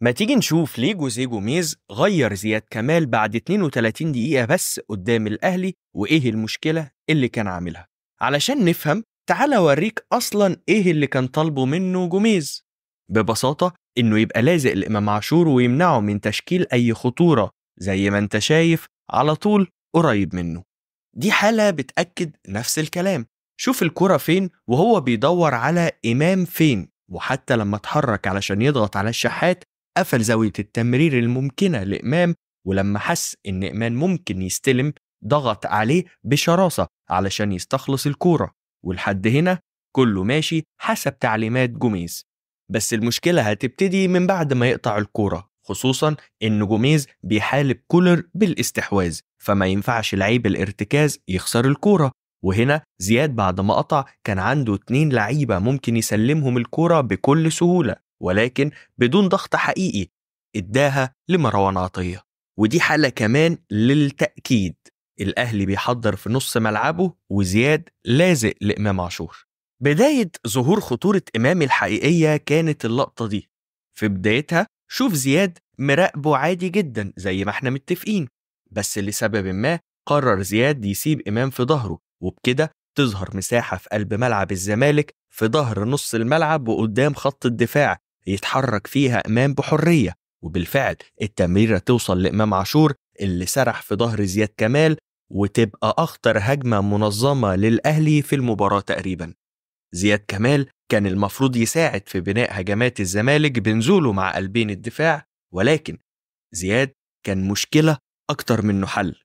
ما تيجي نشوف ليه جوزيه جوميز غير زياد كمال بعد 32 دقيقة بس قدام الأهلي، وإيه المشكلة اللي كان عاملها. علشان نفهم تعالى أوريك أصلا إيه اللي كان طالبه منه جوميز. ببساطة إنه يبقى لازق لإمام عاشور ويمنعه من تشكيل أي خطورة، زي ما أنت شايف على طول قريب منه. دي حالة بتأكد نفس الكلام. شوف الكرة فين وهو بيدور على إمام فين، وحتى لما اتحرك علشان يضغط على الشحات قفل زاوية التمرير الممكنة لإمام، ولما حس إن إمام ممكن يستلم ضغط عليه بشراسة علشان يستخلص الكورة. ولحد هنا كله ماشي حسب تعليمات جوميز. بس المشكلة هتبتدي من بعد ما يقطع الكورة، خصوصا إن جوميز بيحالب كولر بالاستحواذ، فما ينفعش لعيب الارتكاز يخسر الكورة. وهنا زياد بعد ما قطع كان عنده 2 لعيبة ممكن يسلمهم الكورة بكل سهولة، ولكن بدون ضغط حقيقي اداها لمروان عطية. ودي حالة كمان للتأكيد، الأهلي بيحضر في نص ملعبه وزياد لازق لإمام عاشور. بداية ظهور خطورة إمام الحقيقية كانت اللقطة دي. في بدايتها شوف زياد مراقبه عادي جدا زي ما احنا متفقين، بس لسبب ما قرر زياد يسيب إمام في ظهره، وبكده تظهر مساحة في قلب ملعب الزمالك في ظهر نص الملعب وقدام خط الدفاع يتحرك فيها إمام بحرية. وبالفعل التمريرة توصل لإمام عاشور اللي سرح في ظهر زياد كمال، وتبقى أخطر هجمة منظمة للأهلي في المباراة تقريبا. زياد كمال كان المفروض يساعد في بناء هجمات الزمالك بنزوله مع قلبين الدفاع، ولكن زياد كان مشكلة أكتر منه حل.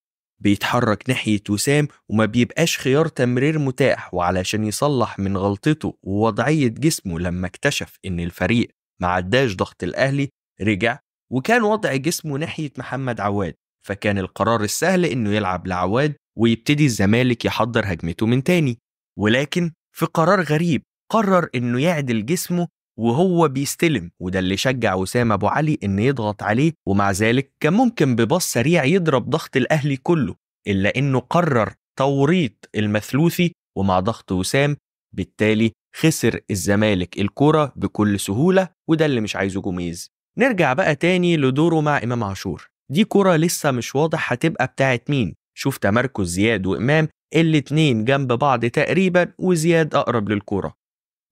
بيتحرك ناحية وسام وما بيبقاش خيار تمرير متاح، وعلشان يصلح من غلطته ووضعية جسمه لما اكتشف إن الفريق ما عداش ضغط الأهلي رجع، وكان وضع جسمه ناحية محمد عواد، فكان القرار السهل إنه يلعب لعواد ويبتدي الزمالك يحضر هجمته من تاني. ولكن في قرار غريب قرر إنه يعدل جسمه وهو بيستلم، وده اللي شجع وسام أبو علي إن يضغط عليه، ومع ذلك كان ممكن بباص سريع يضرب ضغط الأهلي كله، إلا إنه قرر توريط المثلوثي، ومع ضغط وسام بالتالي خسر الزمالك الكرة بكل سهولة، وده اللي مش عايزه جوميز. نرجع بقى تاني لدوره مع إمام عاشور. دي كرة لسه مش واضح هتبقى بتاعت مين. شوف تمركز زياد وإمام، الاتنين جنب بعض تقريبا، وزياد أقرب للكرة.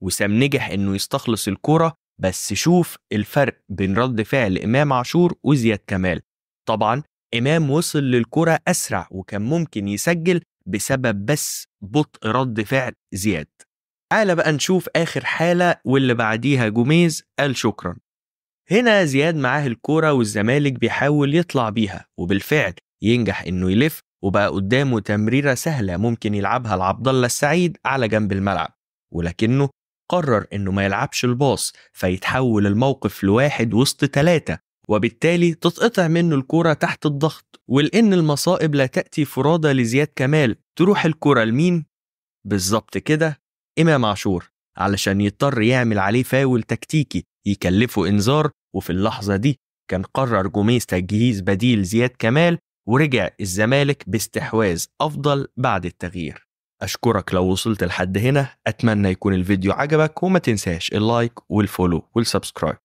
وسام نجح إنه يستخلص الكرة، بس شوف الفرق بين رد فعل إمام عاشور وزياد كمال. طبعا إمام وصل للكرة أسرع وكان ممكن يسجل بسبب بس بطء رد فعل زياد. تعالى بقى نشوف آخر حالة واللي بعديها جوميز قال شكرا. هنا زياد معاه الكرة والزمالك بيحاول يطلع بيها، وبالفعل ينجح إنه يلف، وبقى قدامه تمريرة سهلة ممكن يلعبها لعبد الله السعيد على جنب الملعب، ولكنه قرر إنه ما يلعبش الباص، فيتحول الموقف لواحد وسط 3، وبالتالي تتقطع منه الكرة تحت الضغط. ولأن المصائب لا تأتي فرادى لزياد كمال، تروح الكرة لمين؟ بالظبط كده إمام عاشور، علشان يضطر يعمل عليه فاول تكتيكي يكلفه إنذار. وفي اللحظة دي كان قرر جوميز تجهيز بديل زياد كمال، ورجع الزمالك باستحواذ أفضل بعد التغيير. أشكرك لو وصلت لحد هنا، أتمنى يكون الفيديو عجبك، وما تنساش ال like وال follow وال subscribe.